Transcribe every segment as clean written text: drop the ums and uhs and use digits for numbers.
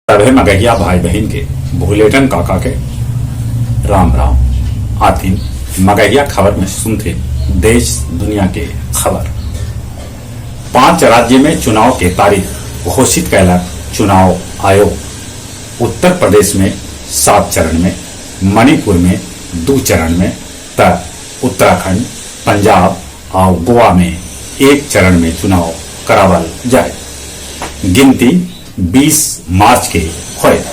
सभे मगहिया भाई बहिन के भुलेटन काका के राम राम। आथिन मगहिया खबर में सुनथिन देश दुनिया के खबर। 5 राज्य में चुनाव के तारीख घोषित कैलक चुनाव आयोग। उत्तर प्रदेश में 7 चरण में, मणिपुर में 2 चरण में, त उत्तराखंड, पंजाब और गोवा में 1 चरण में चुनाव करावल जाए। गिनती 20 मार्च के होयत।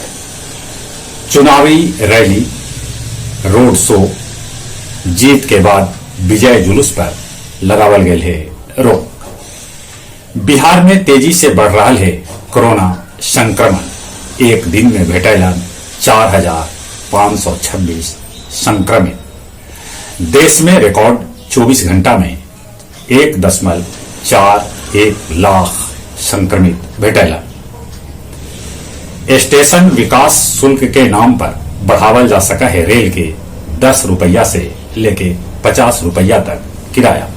चुनावी रैली, रोड शो, जीत के बाद विजय जुलूस पर लगावल गए है रोक। बिहार में तेजी से बढ़ रहा है कोरोना संक्रमण। एक दिन में भेटैलन 4,526 संक्रमित। देश में रिकॉर्ड 24 घंटा में 1.41 लाख संक्रमित भेटैलन। स्टेशन विकास शुल्क के नाम पर बढ़ावल जा सका है रेल के 10 रुपया से लेके 50 रुपया तक किराया।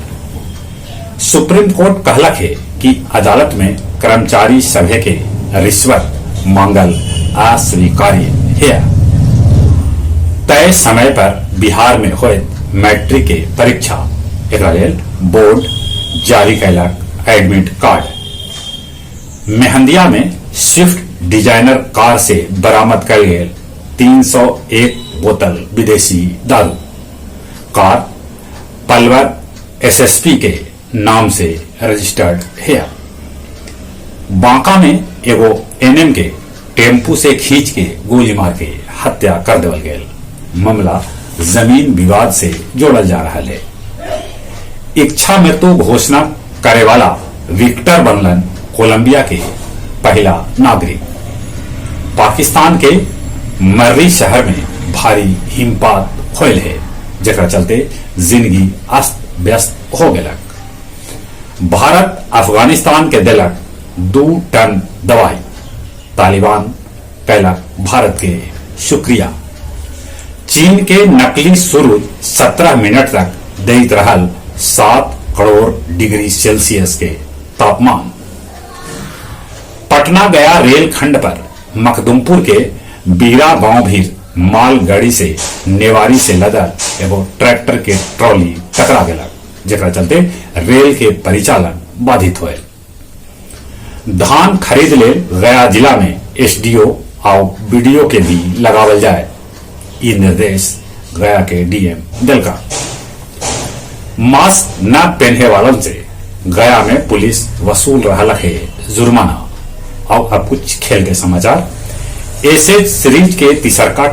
सुप्रीम कोर्ट कहलक है कि अदालत में कर्मचारी सभे के रिश्वत मांगल अस्वीकार्य है। तय समय पर बिहार में होयत मैट्रिक के परीक्षा। एकरा लेल बोर्ड जारी कैलक एडमिट कार्ड। मेहंदिया में स्विफ्ट डिजाइनर कार से बरामद कयल गेल 301 बोतल विदेशी दारू। कार पलवर एसएसपी के नाम से रजिस्टर्ड है। बांका में एगो एनएम के टेम्पू से खींच के गोली मार के हत्या कर देवल गेल। मामला जमीन विवाद से जोड़ल जा रहा है। इच्छा मृत्यु घोषणा करे वाला विक्टर बनलन कोलंबिया के पहला नागरिक। पाकिस्तान के मर्री शहर में भारी हिमपात होयल है, जेकरा चलते जिंदगी अस्त व्यस्त हो गेलक। भारत अफगानिस्तान के देलक 2 टन दवाई। तालिबान कैलक भारत के शुक्रिया। चीन के नकली सूरज 17 मिनट तक देत रहल 7 करोड़ डिग्री सेल्सियस के तापमान। पटना गया रेल खंड पर मखदुमपुर के बीरा गांव भी मालगाड़ी से नेवारी से लदल एगो ट्रैक्टर के ट्रॉली टकरा गेलक, जेकरा चलते रेल के परिचालन बाधित होयल। धान खरीद ले गया जिला में एसडीओ और बीडीओ के भी लगावल जाए, ई निर्देश गया के डीएम दिलका। मास्क न पहने वालों से गया में पुलिस वसूल रहा है जुर्माना। और अब कुछ खेल के समाचार। एशेज सीरीज के तीसरका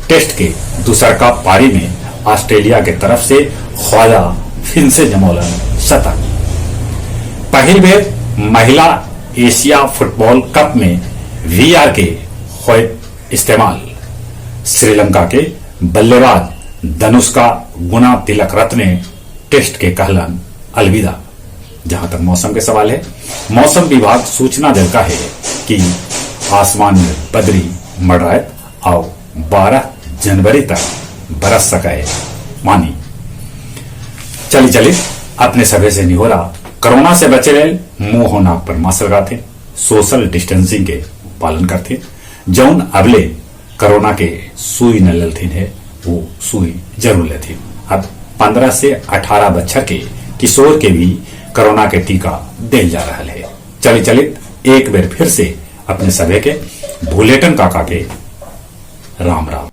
टेस्ट के दूसरका पारी में ऑस्ट्रेलिया के तरफ से ख्वाजा फिर से जमौलन शतक। पहिल बेर महिला एशिया फुटबॉल कप में वीआर के होयत इस्तेमाल। श्रीलंका के बल्लेबाज धनुष्का गुना तिलक रत्ने टेस्ट के कहलन अलविदा। जहां तक मौसम के सवाल है, मौसम विभाग सूचना देता है कि आसमान में बदरी मंडरायत और 12 जनवरी तक बरस सके पानी। चली चली अपने सभे से निहोरा, कोरोना से बचे रहे मुंह हो नाक पर मास्क लगाते, सोशल डिस्टेंसिंग के पालन करते। जौन अबले कोरोना के सुई न लेथिन है वो सुई जरूर लेथिन। अब 15 से 18 बच्चर के किशोर के भी कोरोना के टीका दिल जा रहा है। चली चलित एक बेर फिर से अपने सभे के भुलेटन काका के राम राम।